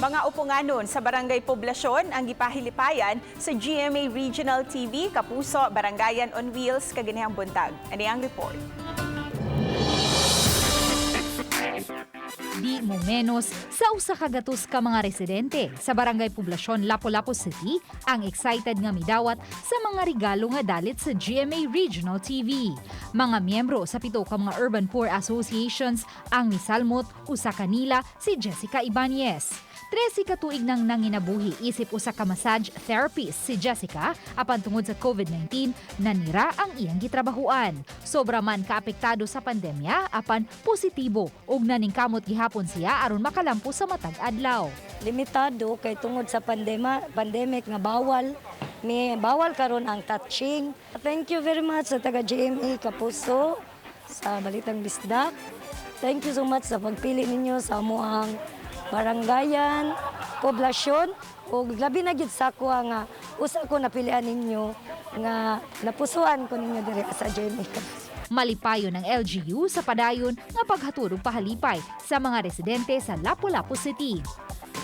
Mga uponganon sa Barangay Poblasyon ang gipahilipayan sa GMA Regional TV, Kapuso, Barangayan on Wheels kaganihang buntag. Ani ang report. Di mo menos sa 100 ka mga residente sa Barangay Poblasyon, Lapu-Lapu City ang excited nga midawat sa mga regalo nga dalit sa GMA Regional TV. Mga miyembro sa pito ka mga urban poor associations ang misalmot, usa kanila si Jessica Ibanez. 13 ka tuig nang nanginabuhi isip usa ka massage therapist si Jessica, apan tungod sa COVID-19 nanira ang iyang gitrabahuan. Sobra man kaapektado sa pandemya, apan positibo ug naningkamot gihapon siya aron makalampo sa matag adlaw. Limitado kay tungod sa pandemic nga bawal mi bawal karon ang touching. Thank you very much sa taga GMA Kapuso, sa Balitang Bisdak. Thank you so much sa pagpili ninyo sa amoang barangayan, poblasyon, ug labi na gyud sa ako nga usa ko napilian ninyo nga napusuan ko ninyo diri sa GMA Kapuso. Malipayon ng LGU sa padayon nga paghatod og pahalipay sa mga residente sa Lapu-Lapu City.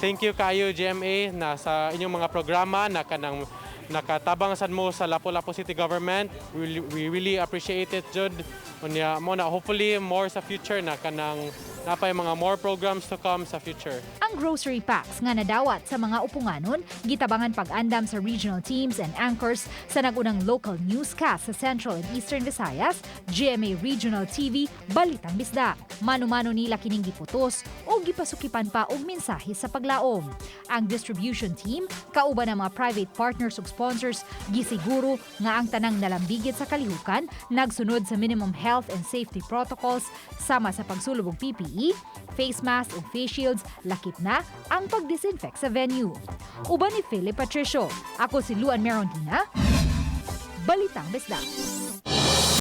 Thank you kayo, GMA, na sa inyong mga programa na kanang nakatabang sad mo sa Lapu-Lapu City Government. We really appreciate it jud. Unya mo na hopefully more sa future na kanang napay mga more programs to come sa future. Ang grocery packs nga nadawat sa mga uponganon, gitabangan pag-andam sa regional teams and anchors sa nagunang local newscast sa Central and Eastern Visayas, GMA Regional TV, Balitang Bisdak. Mano-mano nila kining giputos o gipasukipan pa og mensahe sa paglaom. Ang distribution team, kauban ng mga private partners ug sponsors, gisiguro nga ang tanang nalambigit sa kalihukan nagsunod sa minimum health and safety protocols sama sa pagsulob og PPE, face mask ug face shields, lakip na ang pagdisinfect sa venue. Uban ni Philip Patricio, ako si Luan Merondina, Balitang Bisdak.